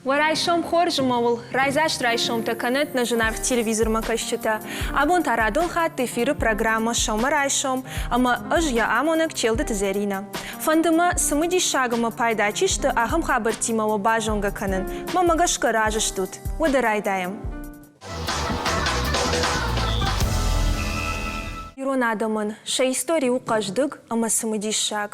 Уӕ райсом хорз ӕмӕ уыл райдзаст райсомтӕ кӕнӕнт нӕ зынаргъ телевизормӕ кӕсджытӕ. Абон та радон хатт эфиры программӕ «Сӕумӕрайсом» ӕмӕ ӕз йӕ амонӕг Челдыты Зӕринӕ. Фӕнды мӕ, цымыдисаг ӕмӕ пайда чи сты, ахӕм хабӕрттимӕ уӕ базонгӕ кӕнын. Мӕнмӕ гӕсгӕ разы стут. Уӕдӕ райдайӕм. Ирон адӕмӕн сӕ истори у хъӕздыг ӕмӕ цымыдисаг.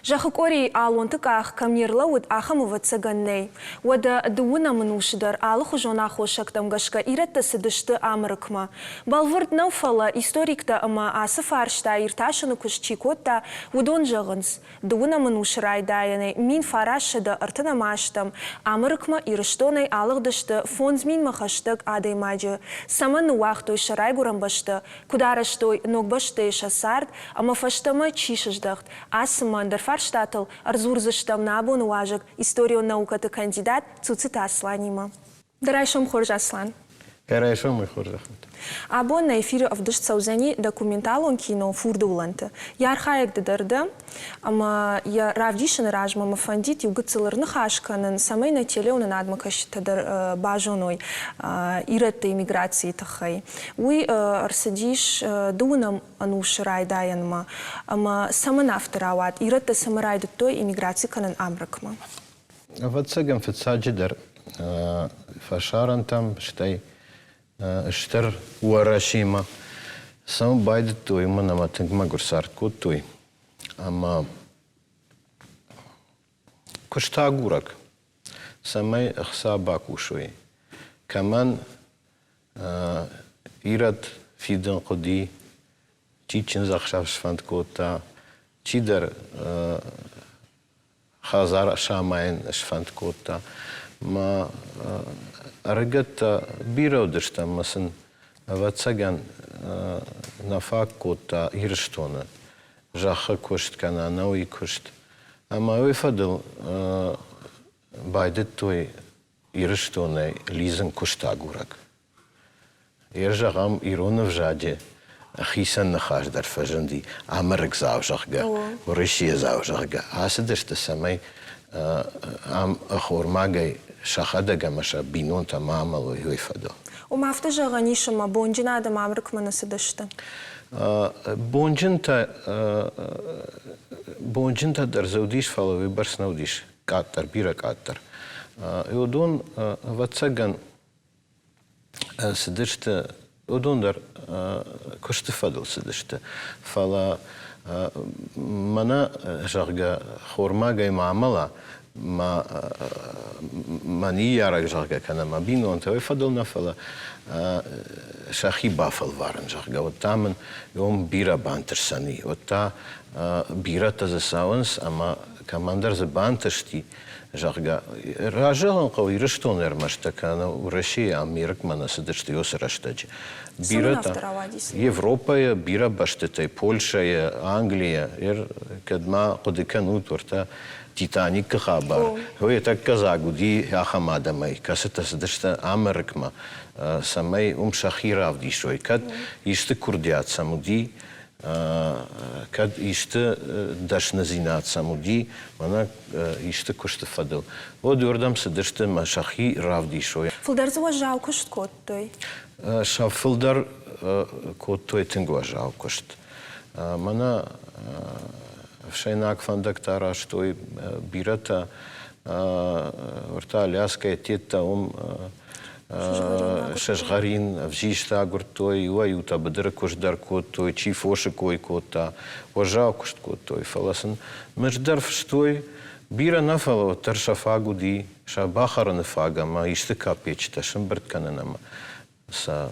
Зӕххы къорийы аллонты къах кӕм не рлӕууыд, ахӕм ӕвӕццӕгӕн нӕй. Уӕдӕ дыууынӕм ӕнусы дӕр алыхуызон аххосӕгтӕм гӕсгӕ ирӕттӕ цыдысты Амырыкмӕ. Бӕлвырд нӕу, фӕлӕ историктӕ ӕмӕ ацы фарста иртасыны куыст чи кодта, уыдон зӕгъынц, дыууынӕм ӕнусы райдайӕнӕй 1930 азтӕм Амырыкмӕ Ирыстонӕй алыгъдысты 5000-мӕ хӕстӕг адӕймаджы. Цӕмӕн ныууагътой сӕ райгуырӕн бӕстӕ, куыд арӕзтой ног бӕстӕйы сӕ цард ӕмӕ фӕстӕмӕ чи сыздӕхт, ацы ӕмӕ ӕндӕр фарстатыл ӕрдзурдзыстӕм нӕ абоны уазӕг историон наукӕты кандидат Цуциты Асланимӕ. Дӕ райсом хорз, Аслан! Дӕ райсомы хорзӕх уӕд! Абон нӕ эфиры ӕвдыст цӕудзӕни документалон кино Фурды уылӕнты. Йӕ архайӕг ды дӕр дӕ, ӕмӕ йӕ равдисыны размӕ мӕ фӕндид иу гыццыл ӕрныхас кӕнын, цӕмӕй нӕ телеуынынадмӕ кӕсджытӕ дӕр базоной ирӕтты эмиграцийы тыххӕй. Уый ӕрцыдис дыууынӕм ӕнусы райдайӕнмӕ. Ӕмӕ цӕмӕн афтӕ рауад, ирӕттӕ цӕмӕ райдыдтой эмиграци кӕнын Амрыкмӕ? Ӕвӕццӕгӕн, фыццаджыдӕр фӕсарӕнтӕм, стӕй Стыр Уӕрӕсемӕ цӕуын байдыдтой, уымӕн ӕмӕ тынг мӕгуыр цард кодтой. Ӕмӕ куыстагурӕг, цӕмӕй ӕхца бакусой, кӕмӕн ирӕд фидын хъуыди, чи чындзӕхсӕв сфӕнд кодта, чидӕр хӕдзар самайын сфӕнд кодта. Мӕ ӕрыгӕттӕ бирӕ уыдысты ӕмӕ сын, ӕвӕццӕгӕн, нӕ фаг кодта Ирыстоны зӕххы куыст кӕнӕ ӕнӕуи куыст. Ӕмӕ уый фӕдыл байдыдтой Ирыстонӕй лидзын куыстагурӕг. Йе зӕгъӕм, ирон ӕвзаджы хицӕн ныхас дӕр фӕзынди амырыкдзау, зӕгъгӕ, уӕрӕседзау, зӕгъгӕ. Ацыдысты, цӕмӕй ам ӕххормагӕй сӕхӕдӕг ӕмӕ сӕ бинонтӕ ма амӕлой, уый фӕдыл. Уым афтӕ зӕгъӕн ис, ӕмӕ бонджын адӕм Амырыкмӕ нӕ цыдысты? Бонджынтӕ, бонджынтӕ дӕр дзы уыдис, фӕлӕ уыйбӕрц нӕ уыдис, къаддӕр, бирӕ къаддӕр. Уыдон, ӕвӕццӕгӕн, цыдысты, уыдон дӕр куысты фӕдыл цыдысты, фӕлӕ мӕнӕ, зӕгъгӕ, хормагӕй ма амӕла, мӕ, мӕ ныййарӕг, зӕгъгӕ, кӕнӕ мӕ бинонтӕ, уый фӕдыл нӕ, фӕлӕ сӕхи бафӕлварын, зӕгъгӕ, уӕд та мын уым бирӕ бантысдзӕни, уӕд та бирӕтӕ дзы цӕуынц ӕмӕ кӕмӕндӕр дзы бантысти, зӕгъгӕ, разӕгъын хъӕуы Ирыстоны ӕрмӕстдӕр кӕнӕ Уӕрӕсейы Америкмӕ нӕ цыдысты уыцы рӕстӕджы. Бирӕтӕ Европӕйӕ, бирӕ бӕстӕтӕй, Польшӕйӕ, Английӕ, кӕд ма хъуыды кӕнут, уӕртӕ Титаникы хабар, уый тӕккӕ дзаг уыди ахӕм адӕмӕй, кӕцытӕ цыдысты Америкмӕ, цӕмӕй уым сӕхи равдисой. Кӕд исты курдиат сӕм уыди, кӕд исты дӕсныдзинад сӕм уыди, мӕнӕ исты куысты фӕдыл, уӕд уырдӕм цыдысты ӕмӕ сӕхи равдисой. Фылдӕр дзы уӕззау куыст кодтой? Сӕ фылдӕр кодтой тынг уӕззау куыст. Мӕнӕ ӕфсӕйнаг фӕндӕгтӕ арӕзтой бирӕтӕ, уӕртӕ Аляскӕйы тедтӕ уым сызгъӕрин ӕвзист агуырдтой, иуӕй-иутӕ быдыры куыст дӕр кодтой, чи фосы кой кодта, уӕззау куыст кодтой, фӕлӕ сын мызд дӕр фыстой, бирӕ нӕ, фӕлӕ уӕддӕр сӕ фаг уыди, сӕ бахӕрыны фаг ӕмӕ исты капеччытӕ сымбырд кӕнын ӕмӕ сӕ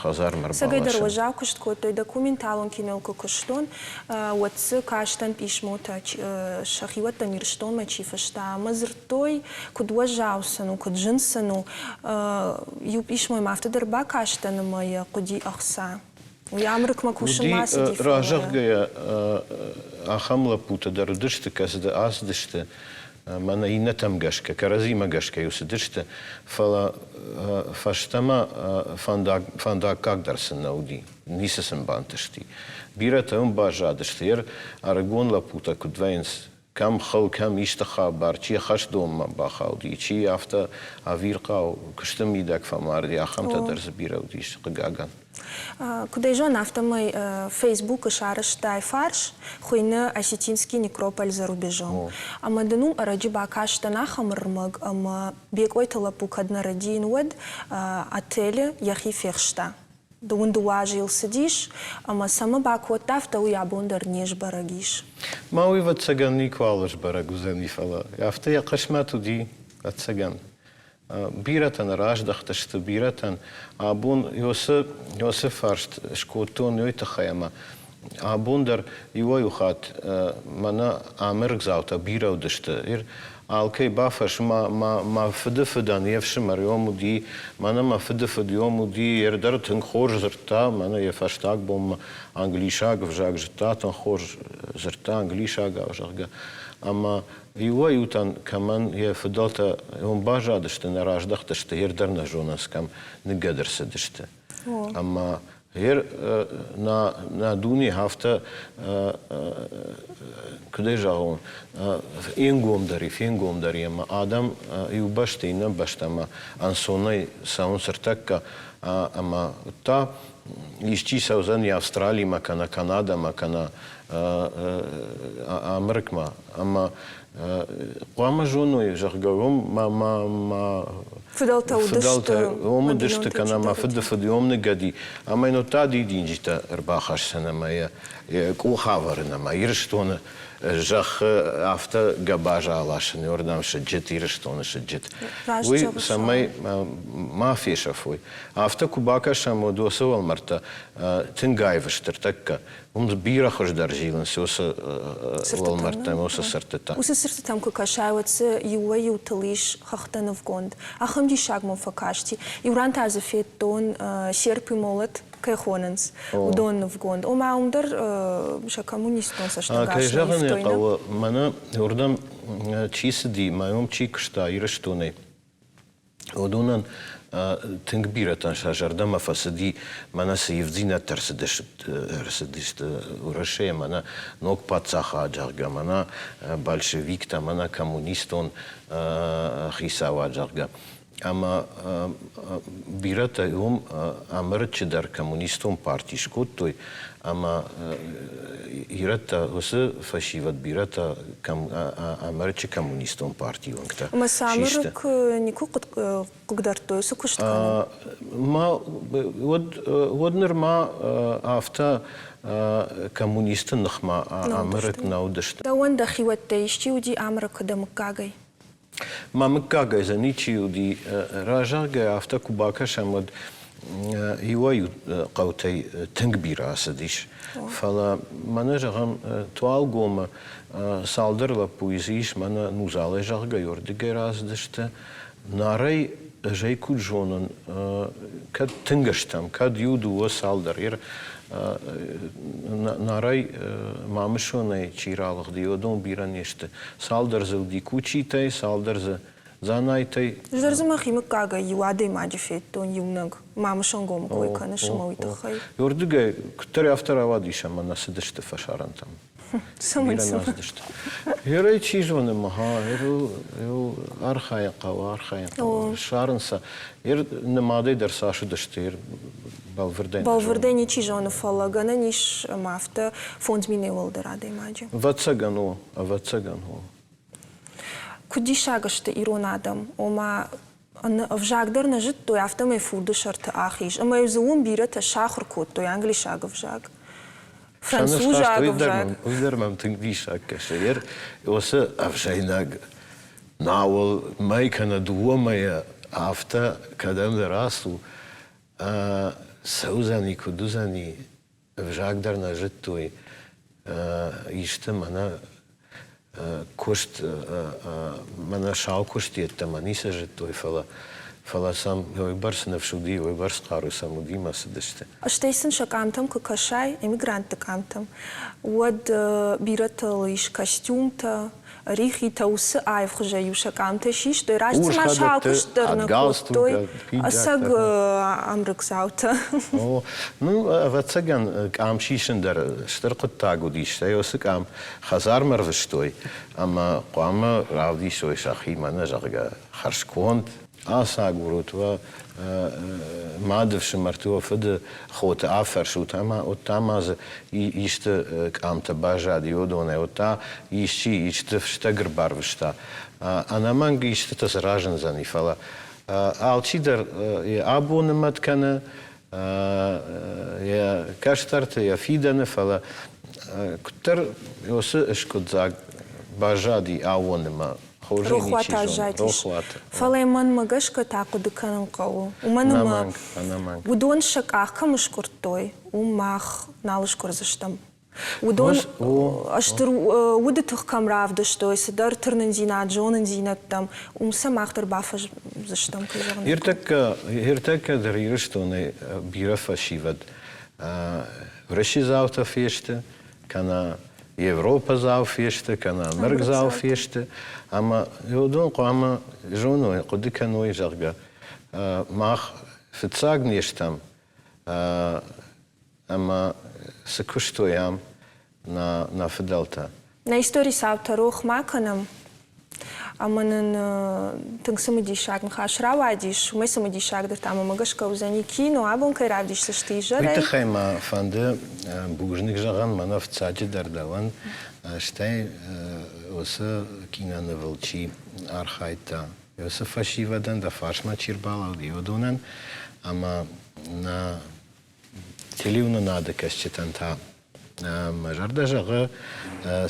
хӕдзармӕ Цӕгӕй дӕр уӕззау куыст кодтой, документалон кинойыл куы куыстон, уӕд дзы кастӕн писмотӕ, сӕхиуӕттӕм Ирыстонмӕ чи фыста, ӕмӕ дзырдтой, куыд уӕззау сын у, куыд зын сын у. Иу писмойы ма афтӕ дӕр бакастӕн ӕмӕ йӕ хъуыди ӕхца. Уый Амырыкмӕ кусынмӕ ацыди, фӕлӕ Разӕгъгӕйӕ ахӕм лӕппутӕ дӕр уыдысты, кӕцытӕ ацыдысты мӕнӕ иннӕтӕм гӕсгӕ, кӕрӕдзимӕ гӕсгӕ-иу цыдысты, фӕлӕ фӕстӕмӕ фӕндаг, фӕндаггаг дӕр сын нӕ уыди, ницы сын бантысти. Бирӕтӕ уым баззадысты. Ӕрыгон лӕппутӕ куыд вӕййынц, Кӕм хыл, кӕм исты хабар, чи хӕстдонмӕ бахауди, чи афтӕ ӕвирхъау куысты мидӕг фӕмарди, ахӕмтӕ дӕр дзы бирӕ уыдис, хъыгагӕн. Куыд ӕй зонын, афтӕмӕй Фейсбукы сарӕзтай фарс, хуыйны Осетинский некрополь за рубежом. Ӕмӕ дын уым ӕрӕджы бакастӕн ахӕм ӕрмӕг, ӕмӕ Бекъойты лӕппу кӕд нӕ рӕдийын, уӕд отелы йӕхи фехста. Дыууын дыууӕ азы йыл цыдис, ӕмӕ цӕмӕ бакодта, афтӕ уый абон дӕр не сбӕрӕг ис. Ма уый, ӕвӕццӕгӕн, никуал сбӕрӕг уыдзӕни, фӕлӕ афтӕ йӕ хъысмӕт уыди, ӕцӕгӕн. Бирӕтӕн раздӕхтысты, бирӕтӕн абон Иосы фарст скодтон уый тыххӕй, ӕмӕ абон дӕр иуӕй-иу хатт мӕнӕ амырыкдзаутӕ бирӕ уыдысты. Алкӕй бафӕрс, мӕ, мӕ, мӕ фыды фыдӕн йе фсымӕр йом уыди, мӕнӕ мӕ фыды фыд йом уыди, йе рдӕр тынг хорз дзырдта, мӕнӕ йӕ фӕстаг бонмӕ англисаг ӕвзаг зыдта, тынг хорз дзырдта англисагау, зӕгъгӕ. Ӕмӕ иуӕй-иутӕн, кӕмӕн йӕ фыдӕлтӕ уым баззадысты, нӕ раздӕхтысты, йе рдӕр нӕ зонынц, кӕм ныгӕд ӕрцыдысты. Ӕмӕ Гъер нӕ дуне афтӕ, куыдӕй зӕгъон, фенгомдӕр и, фенгомдӕр и, ӕмӕ адӕм иу бӕстӕ иннӕ бӕстӕмӕ ӕнцонӕй цӕуынц ӕртӕккӕ, ӕмӕ та исчи цӕудзӕни Австралимӕ кӕнӕ Канадӕмӕ кӕнӕ Амырыкмӕ, ӕмӕ хъуамӕ зоной, зӕгъгӕ, уым мӕ мӕ мӕ фыдӕлтӕ фыдӕлтӕ уым уыдысты кӕнӕ мӕ фыды фыд уым ныгӕди, ӕмӕ йын уӕд та дидинджытӕ ӕрбахӕссӕн ӕмӕ йӕ къух авӕрын ӕмӕ Ирыстоны зӕххы афтӕ гӕбаз аласын, уырдӕм сыджыт, Ирыстоны сыджыт. Уый цӕмӕй ма фесӕфой. Афтӕ куы бакӕсӕм, уӕд уыцы уӕлмӕрдтӕ тынг аив сты ӕртӕккӕ. Уым бирӕ хуыздӕр зилынц уыцы уӕлмӕрдтӕм, уыцы цыртытӕ. Уыцы цыртытӕм куы кӕсай, уӕд дзы иуӕй-иутыл ис хӕхтӕ нывгонд. Ахӕм диссаг мӕм фӕкасти. Иу ран та дзы федтон серп и молот кӕй хонынц, уыдон нывгонд. Ома уым дӕр сӕ коммунистон цӕстӕнгас Кӕй зӕгъын ӕй хъӕуы, мӕнӕ уырдӕм чи цыди, мӕ уым чи куыста Ирыстонӕй, Уыдонӕн тынг бирӕтӕн сӕ зӕрдӕмӕ фӕцыди, мӕнӕ цы ивддзинӕдтӕ ӕрцыдысты Уӕрӕсейы, мӕнӕ ног паддзахад, зӕгъгӕ, мӕнӕ большевиктӕ, мӕнӕ коммунистон хицауад, зӕгъгӕ. Ӕмӕ бирӕтӕ уым Амырычы дӕр коммунистон парти скодтой, ӕмӕ ирӕттӕ, уыцы фӕсивӕд бирӕтӕ Амырычы коммунистон партийы уӕнгтӕ Ӕмӕ сӕ систы. Амырык никуы хъыгдардтой уыцы куыст кӕнын? Ма уӕд, уӕд нырма афтӕ коммунисты ныхмӕ Амырык нӕ уыдысты. Дӕуӕн дӕхиуӕттӕй исчи уыди Амырыкы дӕ мыггагӕй? Мӕ мыггагӕй дзы ничи уыди. Разӕгъгӕ, афтӕ куы бакӕсӕм, уӕд иуӕй-иу хъӕутӕй тынг бирӕ ацыдис. Фӕлӕ мӕнӕ, зӕгъӕм, Туалгомы цалдӕр лӕппуйы дзы ис, мӕнӕ Нузалӕй, зӕгъгӕ, уырдыгӕй рацыдысты. Нарӕй ӕз ӕй куыд зонын, кӕд тынг стӕм, кӕд иу, дыууӕ, цалдӕр. Нарӕй Мамысонӕй чи ралыгъди, уыдон бирӕ не сты. Цалдӕр дзы уыди Кучитӕй, цалдӕр дзы Дзанайтӕй. Ӕз дӕр дзы мӕхи мыггагӕй иу адӕймаджы федтон, иунӕг. Мамысонгомы кой кӕныс ӕмӕ уый тыххӕй. Уырдыгӕй куыддӕр афтӕ рауадис ӕмӕ нӕ цыдысты фӕсарӕнтӕм. Цӕмӕн Бирӕ нӕ цыдысты. Ерӕй чи зоны, мӕ ерыл архайын хъӕуы, архайын хъӕуы. Ссарын сӕ. Ер нымадӕй дӕр цас уыдысты, ер бӕлвырдӕй Бӕлвырдӕй ничи зоны, фӕлӕ гӕнӕн ис ӕмӕ афтӕ 5000-ӕй уӕлдӕр адӕймаджы. Ӕвӕццӕгӕн у, ӕвӕццӕгӕн у. Куыд диссаг сты ирон адӕм, ома ӕвзаг дӕр нӕ зыдтой, афтӕмӕй фурды сӕрты ахиз. Ӕмӕ-иу дзы уым бирӕтӕ сахуыр кодтой англисаг ӕвзаг, французаг ӕвзаг. Уый дӕр мӕм тынг диссаг кӕсы. Ер уыцы ӕфсӕйнаг науыл мӕй кӕнӕ дыууӕ мӕйы афтӕ кӕдӕмдӕр ацу, цӕудзӕни, куыд уыдзӕни, ӕвзаг дӕр нӕ зыдтой, исты мӕнӕ куыст, мӕнӕ сау куыст йеддӕмӕ ницы зыдтой, фӕлӕ. Фӕлӕ сӕм уыйбӕрц ныфс уыди, уыйбӕрц хъару сӕм уыди мӕ цыдысты. Стӕй сын сӕ къамтӕм куы кӕсай, эмигрантты къамтӕм, уӕд бирӕтыл ис костюмтӕ, рихитӕ, уыцы аив хуызӕй-иу сӕ къамтӕ систой. Раст цыма сӕ куыст дӕр нӕ кодтой, ӕцӕг ӕмрыгдзаутӕ. О, ну, ӕвӕццӕгӕн, къам сисын дӕр стыр хъуыддаг уыдис. Стӕй уыцы къам хӕдзармӕ рвыстой ӕмӕ хъуамӕ равдисой сӕхимӕ, нӕ зӕгъгӕ, хӕрзконд. Ацагурут уӕ мады фсымӕрты, уӕ фыды хоты афӕрсут ӕмӕ уӕд ма дзы исты къамтӕ баззади уыдонӕй, уӕд та исчи исты фыстӕг ӕрбарвыста. Ӕнӕмӕнг истытӕ дзы разындзӕни, фӕлӕ алчидӕр йӕ абоны мӕт кӕны, йӕ кӕстӕрты, йӕ фидӕны, фӕлӕ куыддӕр уыцы скъуыддзаг баззади аууоны мӕ хорзӕй Рохуаты ничи зоны. аззадис. Рохуаты. Фӕлӕ мӕнмӕ гӕсгӕ та хъуыды кӕнын хъӕуы. Уымӕн ӕмӕ Ӕнӕмӕнг, ӕнӕмӕнг. уыдон сӕ къах кӕм скъуырдтой, уым мах нал скъуырдзыстӕм. Уыдон стыр уды тых кӕм равдыстой, цыдӕр тырнындзинад, зонындзинӕдтӕм, уым сӕ мах дӕр бафӕзмдзыстӕм, кӕй зӕгъын. Ӕртӕккӕ дӕр Ирыстонӕй бирӕ фӕсивӕд уӕрӕседзаутӕ фесты, кӕнӕ Европӕдзау фесты, кӕнӕ мыргдзау фесты, ӕмӕ уыдон хъуамӕ зоной, хъуыды кӕной, зӕгъгӕ, мах фыццаг не стӕм ӕмӕ цы куыстой ам нӕ фыдӕлтӕ. Нӕ историйы цаутӕ рох ма кӕнӕм, ӕмӕ нын тынг цымыдисаг ныхас рауадис. Уымӕй цымыдисагдӕр та мӕмӕ гӕсгӕ уыдзӕни кино, абон кӕй равдисдзысты изӕрӕй. Уый тыххӕй мӕ фӕнды бузныг зӕгъын мӕнӕ фыццаджыдӕр дӕуӕн, стӕй уыцы кинонывыл чи архайдта, уыцы фӕсивӕдӕн, дӕ фарсмӕ чи рбалӕуди, уыдонӕн ӕмӕ нӕ телеуынынады кӕсджытӕн та мӕ зӕрдӕ зӕгъы,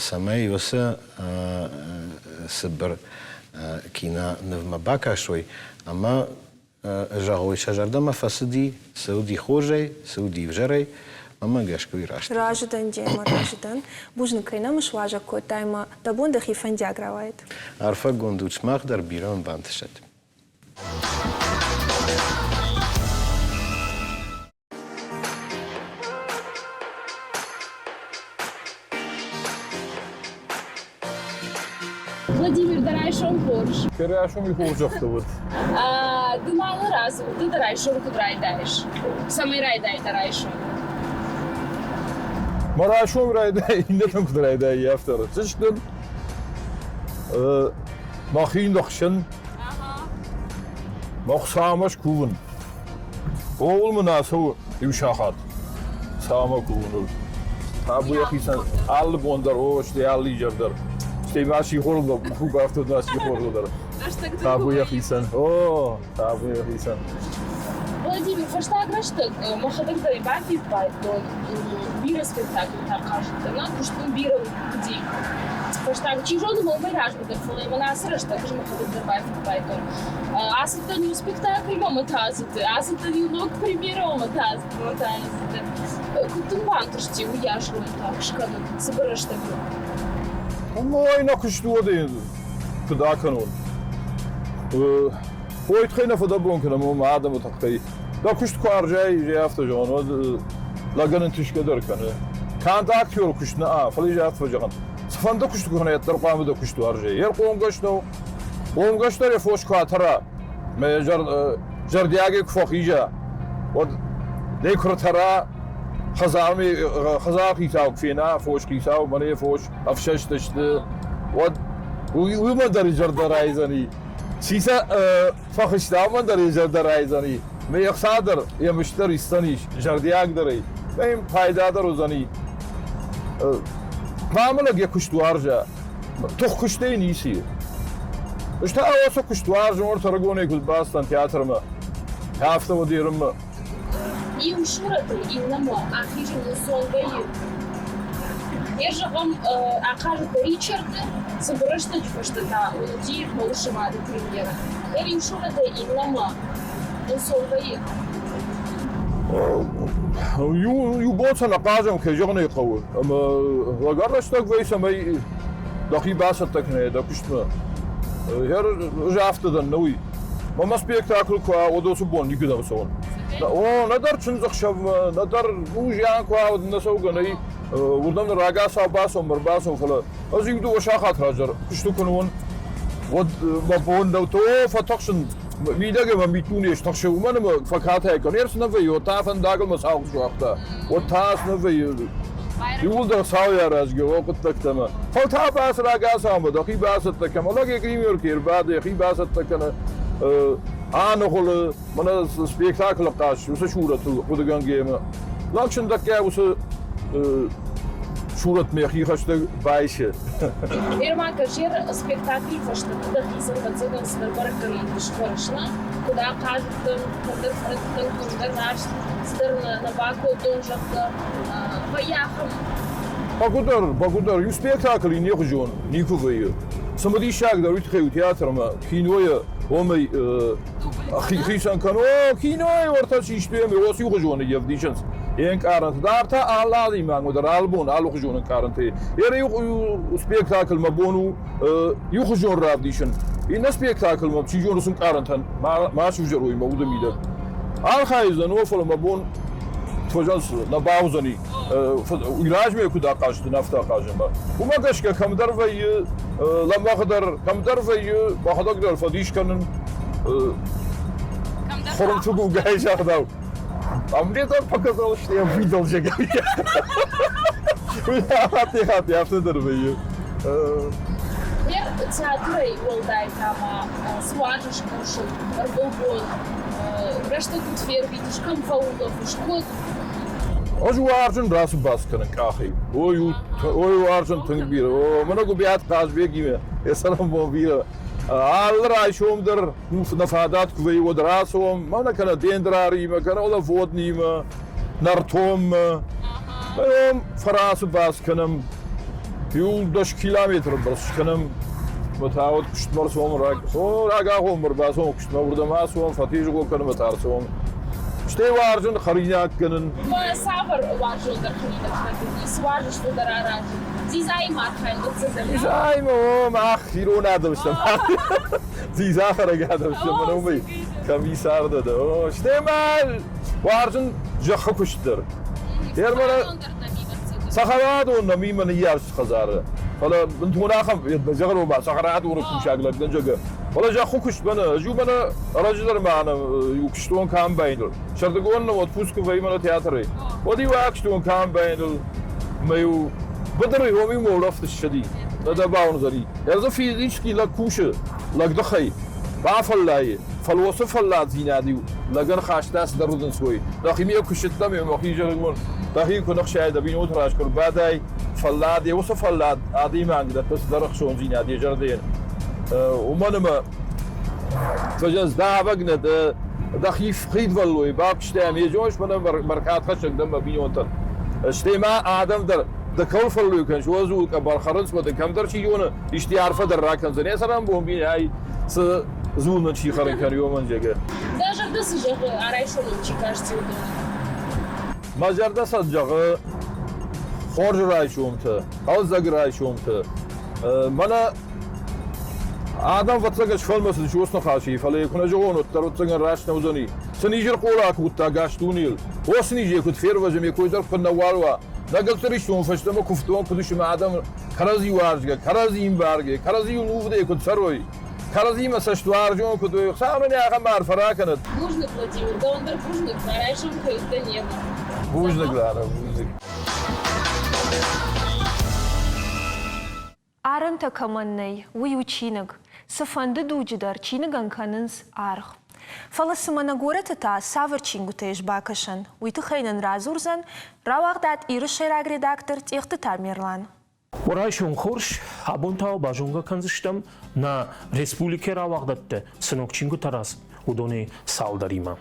цӕмӕй уыцы цыбыр кинонывмӕ бакӕсой ӕмӕ зӕгъой, сӕ зӕрдӕмӕ фӕцыди, цы уыди хорзӕй, цы уыди ӕвзӕрӕй, ӕмӕ гӕсгӕ уый раст. Разы дӕн демӕ, разы дӕн. Бузныг, кӕй нӕм суазӕг кодтай ӕмӕ дӕ бон дӕхи фӕндиаг рауайӕд. Арфӕгонд ут сымах дӕр, бирӕ уын бантысӕд. Владимир, дӕ райсом хорз. Райсом хорзӕхтӕ уыд. Ды малы разы ды дӕ райсом куыд райдайыс? Цӕмӕй райдай дӕ райсом? Мӕ райсом райдай, иннӕтӕм куыд райдай, афтӕ. Сыстын, мӕхи ныхсын, мӕ Хуыцаумӕ скувын. Ууыл мын ацӕуы иу сахат. Цӕуӕмӕ кувыныл. Табу йӕхицӕн алы бон дӕр, о, стӕй алы изӕр дӕр. Стӕй ма сихорыл дӕр, къухы бафтыд ма сихорыл дӕр. Табу йӕхицӕн. О, табу йӕхицӕн. Владимир, фӕстаг рӕстӕг мӕхӕдӕг дӕр бафиппайдтон, бирӕ спектакльтӕ хъазыдтӕн, нӕ куыст мын бирӕ уыди. Фӕстаг, чи зоны, уымӕй размӕ дӕр, фӕлӕ мӕн ацы рӕстӕг ӕз мӕхӕдӕг дӕр бафиппайдтон. Ацыдтӕн иу спектакльмӕ ӕмӕ та ацыдтӕн, ацыдтӕн иу ног премьерӕмӕ ӕмӕ та ацыдтӕн, та ацыдтӕн. Куыд дын бантысти уыйас ролтӕ скӕнын цыбыр рӕстӕгмӕ? Ой, нӕ куыст уӕдӕ куыд акӕнон? Ой, тыххӕй нӕ фыдӕбон кӕнӕм, уым адӕмы тыххӕй. Дӕ куыст куы арзай, афтӕ зӕгъын, уӕд лӕгӕн ӕнтысгӕ дӕр кӕны. Канд актеры куыст нӕ, фӕлӕ афтӕ зӕгъын, цыфӕнды куыст куы кӕна, уӕддӕр хъуамӕ дӕ куыст уарзай. Йе рхъомгӕс нӕу, Хъомгӕс дӕр йӕ фос куы атӕра, мӕ зӕрдиагӕй куы фӕхиза, уӕд ӕй куы ртӕра, хӕдзармӕ хӕдзар хицау куы фена, фос хицау, мӕнӕ йӕ фос ӕфсӕст сты, уӕд уымӕн дӕр зӕрдӕ райдзӕни. Чи сӕ фӕхызта, уымӕн дӕр йӕ зӕрдӕ райдзӕни. Мӕ ӕхца дӕр, йӕ мыст дӕр исдзӕнис, зӕрдиагдӕрӕй. Мӕ йын пайда дӕр уыдзӕни. Хъуамӕ лӕг йӕ куыст уарза. Тых куыстӕй ницы и. Ӕз та уыцы куыст уарзын, ӕртӕрыгонӕй куыд бацыдтӕн театрмӕ, афтӕ уӕд ерынмӕ. Иу сурӕтӕй иннӕмӕ ахизын ӕнцон вӕййы. Йӕ зӕгъӕм, ахъазыдта Ричарды, цыбыр рӕстӕджы фӕстӕ та уыди Мӕуысы мады премьерӕ. Йӕ иу сурӕтӕй иннӕмӕ ӕнцон вӕййы. Иу бон сӕ нӕ хъазӕм, кӕй зӕгъын ӕй хъӕуы. Ӕмӕ лӕгӕр рӕстӕг вӕййы, цӕмӕй дӕхи бацӕттӕ кӕнай дӕ куыстмӕ. Ӕз афтӕ дӕн, нӕ уый. Мӕ спектакль куы уа, уӕд уыцы бон никуыдӕм цӕуын. О, нӕдӕр чындзӕхсӕвмӕ, нӕдӕр ну зиан куы уа, уӕд нӕ цӕугӕ нӕй. Уырдӕм рагацау бацӕуын, ӕрбацӕуын, фӕлӕ ӕз иу-дыууӕ сахат раздӕр куысты куы уон, уӕд мӕ бон нӕу, то фӕтыхсын мидӕгӕй мӕ миддуне стыхсы, уымӕн ӕмӕ фӕкатай кӕны. Ӕрц нӕ вӕййы, уӕд та фӕндагыл мӕ сау суагъта, уӕд та цы нӕ вӕййы. Иууылдӕр сау аразгӕ о хъуыддӕгтӕмӕ. Фӕлӕ та бац рагацаумӕ дӕхи бацӕттӕ кӕн. Лӕг йӕ гримеркӕ ӕрбады, йӕхи бацӕттӕ кӕны, аныгъуылы, мӕнӕ спектаклы хъазт, уыцы сурӕтыл хъуыдыгӕнгӕ ӕмӕ лӕг сындӕггай уыцы сурӕтмӕ йӕхи хӕстӕг байсы. Ермак, ӕз спектаклы фӕстӕ дӕхицӕн ӕвӕццӕгӕн цыдӕр бӕрӕггӕнӕнты сфӕрсна, куыд ахъазыдтӕн, кӕмдӕр фӕрыдтӕн, кӕмдӕр раст цыдӕр нӕ бакодтон, зӕгъгӕ, вӕййы ахӕм. Бӕгуыдӕр, бӕгуыдӕр, иу спектакль иннӕхуызон никуы вӕййы. Цымыдисагдӕр уый тыххӕй у театрмӕ, кинойы уымӕй хицӕн кӕны. О, кинойы уӕртӕ систой ӕмӕ уыцы иухуызоны йе вдисынц. Йе нкъарӕнтӕ дӕр та алы адӕймагмӕ дӕр алы бон алыхуызон ӕнкъарӕнтӕ. Йе иу спектакль мӕ бон у иухуызон равдисын. Иннӕ спектакльмӕ чи зоны цы нкъарӕнтӕн ма сывзӕрой мӕ уды мидӕг. Архайдзӕн, о, фӕлӕ мӕ бон нӕ бауыдзӕни уый размӕ куыд ахъазыдтӕн, афтӕ ахъазынмӕ. Уымӕ гӕсгӕ кӕмдӕр вӕййы лӕмӕгъдӕр, кӕмдӕр вӕййы мӕхӕдӕг дӕр фӕдис кӕнын хуырымты загъдау. А мне так показалось, что я выдал Хатти-хатти афтӕ дӕр вӕййы. Театрӕй уӕлдай та ма цы уарзыс кусын ӕрвылбон? Рӕстӕг куыд фервитыс, кӕм фӕулӕфыс, куыд? Ӕз уарзын рацу-бацу кӕнын къахӕй. Ой, ой, уарзын тынг бирӕ. О, мӕнӕ Гуыбиат Хъазбегимӕ йӕ цӕрӕнбон бирӕ. Алы райсом дӕр нӕ фадат куы вӕййы, уӕд рацӕуӕм, мӕнӕ кӕнӕ Дендраримӕ, кӕнӕ Оловоднимӕ, Нартоммӕ. Фӕрацу-бацу кӕнӕм, иу 10 километры бӕрц скӕнӕм. Мӕ та уӕд куыстмӕ рцӕуӕм, рагагъоммӕ ӕрбацӕуӕм куыстмӕ, уырдӕм ацӕуӕм, фӕтезгъо кӕнӕм ӕмӕ та ӕрцӕуӕм. Стӕй уарзын хӕринаг кӕнын. Цавӕр уарзондӕр хӕринӕгтӕ дын ис? Цы уарзыс фылдӕр аразын? Дзидзаимӕ архайын ӕвӕццӕгӕн. Дзидзаимӕ, о, мах ирон адӕм стӕм. Дзидза хӕрӕг адӕм стӕм, мӕнӕ уымӕй кӕм и царды дӕ. О, стӕй ма уарзын зӕххы куыст дӕр. Цӕхӕрадон нӕм имӕ ныййарджыты хӕдзары. Фӕлӕ бынтон ахӕм, зӕгъын ома, цӕхӕрадоны кусӕг лӕг дӕн, зӕгъгӕ. Фӕлӕ зӕххы куыст мӕнӕ, ӕз иу мӕнӕ ӕрӕджы дӕр мӕнӕ иу куыстон комбайныл. Сӕрдыгон нӕ отпуск куы вӕййы мӕнӕ театрӕй, уӕд-иу ахстон комбайныл мӕ-иу быдыры уым-иу мӕ улӕфт ссыди. Нӕ дӕ бауырндзӕни. Ӕз физически лӕг кусы, лӕгдыхӕй, бафӕллайы, фӕлӕ уыцы фӕлладдзинад-иу лӕгӕн хаста цыдӕр удӕнцой. Дӕхимӕ куы ссыдтӕн, мӕхи зӕгъон, дӕхи куы ныхсай, дӕ бинонты раз куы рбадай, фӕллад, йӕ уыцы фӕллад адӕймаг дӕтты цыдӕр ӕхцондзинад йӕ зӕрдӕйӕн. Уымӕн ӕмӕ давӕг нӕ дӕ, дӕхи хидвӕллой бакуыстай, ме зоныс мӕнӕ бӕркадхӕссӕг дӕн мӕ бинонтӕн. Стӕй ма адӕм дӕр дӕ кӕуыл фӕллой кӕныс, уӕ дзул къӕбӕр хӕрынц, уӕд кӕмдӕр чи зоны, исты арфӕ дӕр ракӕндзӕн. Йӕ цӕрӕнбон бирӕ ай цы дзул нын чи хӕрын кӕны, уымӕн зӕгъы. Дӕ зӕрдӕ цы зӕгъы, арайсомыл чи касти, уыдонӕн? Мӕ зӕрдӕ сӕ зӕгъы хорз райсомты, хъӕлдзӕг райсомты. Мӕнӕ адӕм ӕвӕццӕгӕн сфӕлмӕцыдысты уыцы ныхасӕй, фӕлӕ куы нӕ зӕгъон, уӕддӕр ӕвӕццӕгӕн раст нӕ уыдзӕни. Цы низы рхъола кодта ӕгас дунейыл, уыцы низӕй куыд фервӕзӕм, йӕ кой дӕр куы нӕуал уа. Нӕ гӕлддзӕристон фӕстӕмӕ куывтон куыд ис ӕмӕ адӕм кӕрӕдзи уарзгӕ, кӕрӕдзи ӕмбаргӕ, кӕрӕдзийыл нувыдӕй куыд цӕрой, кӕрӕдзимӕ цӕстуарзон куыд уой, Хуыцау нын ахӕм арфӕ ракӕнӕд. Бузныг, Владимир, дӕуӕн дӕр бузныг, мӕ райсом кӕй уыдтӕ немӕ. Бузныг, Лара, бузныг. Арӕнтӕ кӕмӕн нӕй, уый у чиныг. Цыфӕнды дуджы дӕр чиныгӕн кӕнынц аргъ. Фӕлӕ цымӕ нӕ горӕты та цавӕр чингуытӕ ис бакӕсӕн, уый тыххӕй нын радзурдзӕн рауагъдад Иры сӕйраг редактор Тъехты Тамерлан. Райсом хорз, абон та базонгӕ кӕндзыстӕм нӕ республикӕйы рауагъдӕдты цы ног чингуытӕ рацыд, уыдонӕй цалдӕримӕ.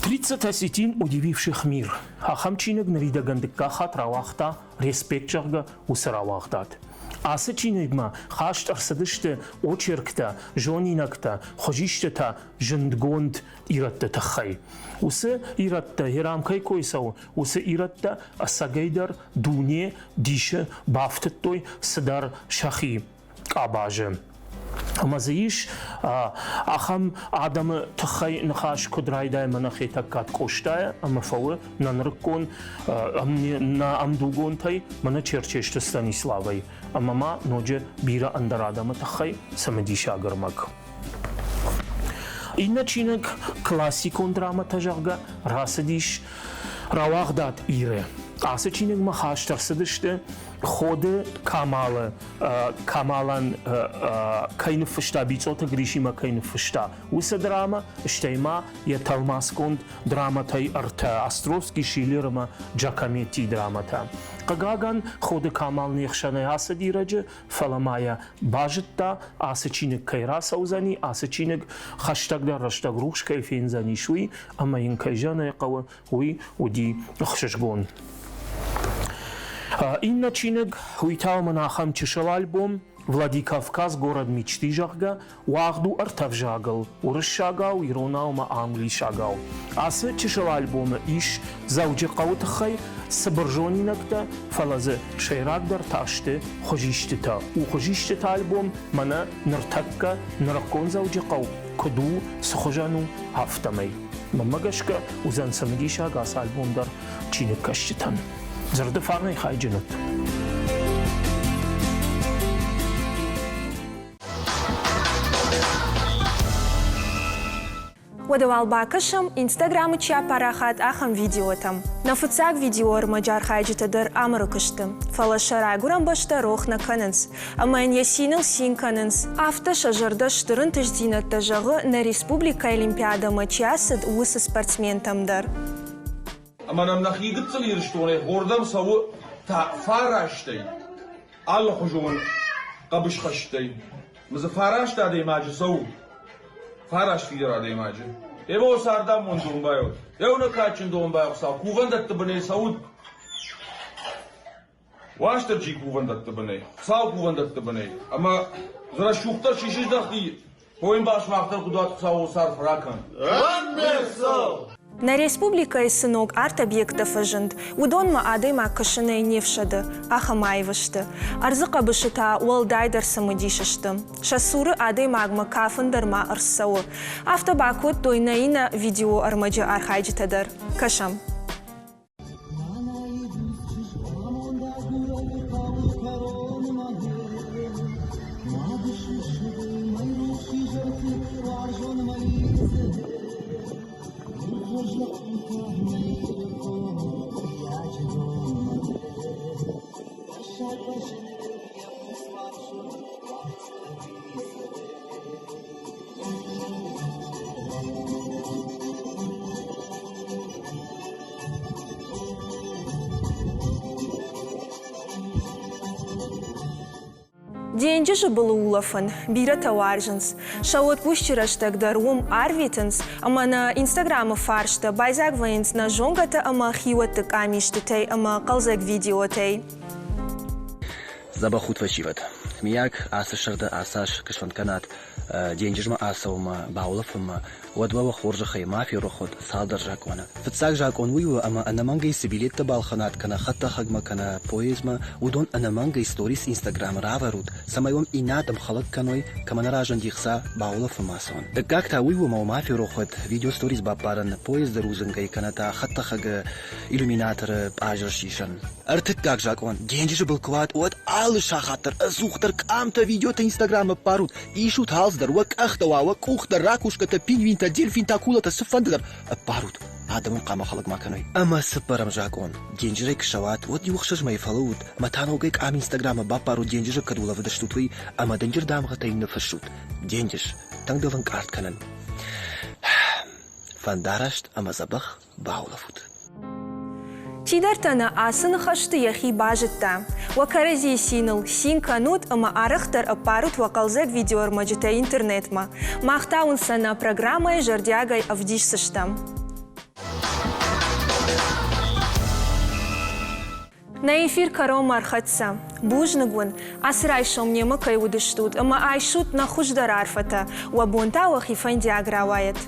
«Тридцать осетин, удививших мир» ахӕм чиныг ныридӕгӕн дыккаг хатт рауагъта «Респект», зӕгъгӕ, уыцы рауагъдад. Ацы чиныгмӕ хаст ӕрцыдысты очерктӕ, зонинӕгтӕ, хуызистытӕ зындгонд ирӕтты тыххӕй. Уыцы ирӕттӕ, Ирам кӕй кой цӕуы, уыцы ирӕттӕ ӕцӕгӕйдӕр дуне дисы бафтыдтой цыдӕр сӕхи къабазы. Ӕмӕ дзы ис ахӕм адӕмы тыххӕй ныхас куыд райдайы мӕнӕ Хетӕгкат Къостайӕ ӕмӕ фӕуы нӕ нырыккон нӕ ӕмдугонтӕй, мӕнӕ Черчесты Станиславӕй ӕмӕ ма ноджы бирӕ ӕндӕр адӕмы тыххӕй цымыдисаг ӕрмӕг. Иннӕ чиныг классикон драмӕтӕ, зӕгъгӕ, рацыдис рауагъдад Иры. Ацы чиныгмӕ хаст ӕрцыдысты Ходы Камалы Камалӕн кӕй ныффыста, Бицъоты Гришимӕ кӕй ныффыста, уыцы драмӕ, стӕй ма йӕ тӕлмацгонд драмӕтӕй ӕртӕ Островский, Шиллер ӕмӕ Джакометти драмӕтӕ. Хъыгагӕн, Ходы Камал не хсӕнӕй ацыди рӕджы, фӕлӕ ма йӕ базыдта, ацы чиныг кӕй рацӕудзӕни, ацы чиныг хӕстӕгдӕр рӕстӕг рухс кӕй фендзӕнис, уый, ӕмӕ йын кӕй зӕгъын ӕй хъӕуы, уый уыди ӕхсызгон. Иннӕ чиныг, уый та мын ахӕм чысыл альбом «Владикавказ. Город мечты», зӕгъгӕ, уагъд у ӕртӕ взагыл – уырыссагау, иронау ӕмӕ англисагау. Ацы чысыл альбомы ис Дзӕуджыхъӕуы тыххӕй цыбыр зонинӕгтӕ, фӕлӕ дзы сӕйрагдӕр та сты хуызистытӕ. У хуызистыты альбом мӕнӕ ныртӕккӕ нырыккон Дзӕуджыхъӕу куыд у, цы хуызӕн у, афтӕмӕй. Мӕнмӕ гӕсгӕ, уыдзӕн цымыдисаг ацы альбом дӕр чиныгкӕсджытӕн. Дзырды фарнӕй хайджын ут! Уӕдӕ уал бакӕсӕм, Инстаграмы чи апарахат, ахӕм видеотӕм. Нӕ фыццаг видеоӕрмӕджы архайджытӕ дӕр Амырыкы сты, фӕлӕ сӕ райгуырӕн бӕстӕ рох нӕ кӕнынц. Ӕмӕ йын йӕ циныл цин кӕнынц. Афтӕ сӕ зӕрдӕ стыр ӕнтыстдзинӕдтӕ зӕгъы, нӕ республикӕйы Олимпиадӕмӕ чи ацыд, уыцы спортсментӕм дӕр. Ӕмӕ нӕм нӕхи гыццыл Ирыстонӕй хордӕм цӕуы фарастӕй, алыхуызон хъӕбысхӕстӕй. Дзы фараст адӕймаджы цӕуы, фараст фидар адӕймаджы. Ево цардамонд домбай уыд. Еу нӕ кадджын домбай Хуыцау кувӕндӕтты бынӕй цӕуыд. Уастырджи кувӕндӕтты бынӕй, Хуыцауы кувӕндӕтты бынӕй. Ӕмӕ дзы рӕсугъддӕр чи сыздӕхти, Хойын басмах дӕр куыд Хуыцауы цард ракӕн. Нӕ республикӕйы цы ног арт-объекттӕ фӕзынд, уыдонмӕ адӕймаг кӕсынӕй не фсӕды, ахӕм аив сты. Ӕрдзы хъӕбысы та уӕлдайдӕр цымыдис сты. Сӕ цуры адӕймагмӕ кафын дӕр ма ӕрцӕуы. Афтӕ бакодтой нӕ иннӕ видеоӕрмӕджы архайджытӕ дӕр. Кӕсӕм. Денджызы былы улӕфын бирӕтӕ уарзынц. Сӕ отпусчы рӕстӕг дӕр уым арвитынц ӕмӕ нӕ Инстаграмы фӕрстӕ байдзаг вӕййынц нӕ зонгӕтӕ ӕмӕ хиуӕтты къамистытӕй ӕмӕ хъӕлдзӕг видеотӕй. Дзӕбӕх ут, фӕсивӕд! Миййаг, ацы сӕрды ацы аз куы сфӕнд кӕнат денджызмӕ ацӕуынмӕ, баулӕфынмӕ, уӕд уӕ уӕ хорзӕхӕй ма ферох уӕд цалдӕр закъоны. Фыццаг закъон уый у, ӕмӕ ӕнӕмӕнгӕй цы билеттӕ балхӕнат кӕнӕ хӕдтӕхӕгмӕ кӕнӕ поездмӕ, уыдон ӕнӕмӕнгӕй сторис Инстаграмы равӕрут, цӕмӕй уӕм иннӕ адӕм хӕлӕг кӕной, кӕмӕ нӕ разынди хца, баулӕфынмӕ ацӕуын. Дыккаг та уый у, ӕмӕ уӕ ма ферох уӕд видеосторис баппарын поезды рудзынгӕй кӕнӕ та хӕдтӕхӕгы иллюминаторы пъазыр сисын. Ӕртыккаг закъон, денджызы был куы уат, уӕд алы сахат дӕр ӕдзухдӕр къамтӕ, видеотӕ Инстаграмы ӕппарут, исут алцыдӕр, уӕ къӕхтӕ уа, уӕ къухтӕ, ракушкӕтӕ, пингвинтӕ, дельфинтӕ, акулӕтӕ, цыфӕнды дӕр ӕппарут. Адӕмон хъама хӕлӕг ма кӕной. Ӕмӕ цыппӕрӕм закъон, денджызӕй куы ссӕуат, уӕд иу ӕхсӕз мӕйы фӕлӕуут ӕмӕ та ногӕй къам Инстаграмы баппарут денджызы кӕд улӕфыдыстут, уый ӕмӕ дынджыр дамгъӕтӕй ныффыссут. Денджыз, тынг дыл ӕнкъард кӕнын. Фӕндараст ӕмӕ дзӕбӕх баулӕфут. Чидӕртӕ нӕ ацы ныхӕсты йӕхи базыдта. Уӕ кӕрӕдзийы циныл цин кӕнут ӕмӕ арӕхдӕр ӕппарут уӕ хъӕлдзӕг видеоӕрмӕджытӕ интернетмӕ. Мах та уын сӕ нӕ программӕйы зӕрдиагӕй ӕвдисдзыстӕм. Нӕ эфир кӕронмӕ ӕрхӕццӕ. Бузныг уын, ацы райсом немӕ кӕй уыдыстут ӕмӕ айсут нӕ хуыздӕр арфӕтӕ, уӕ бон та уӕхи фӕндиаг рауайӕд.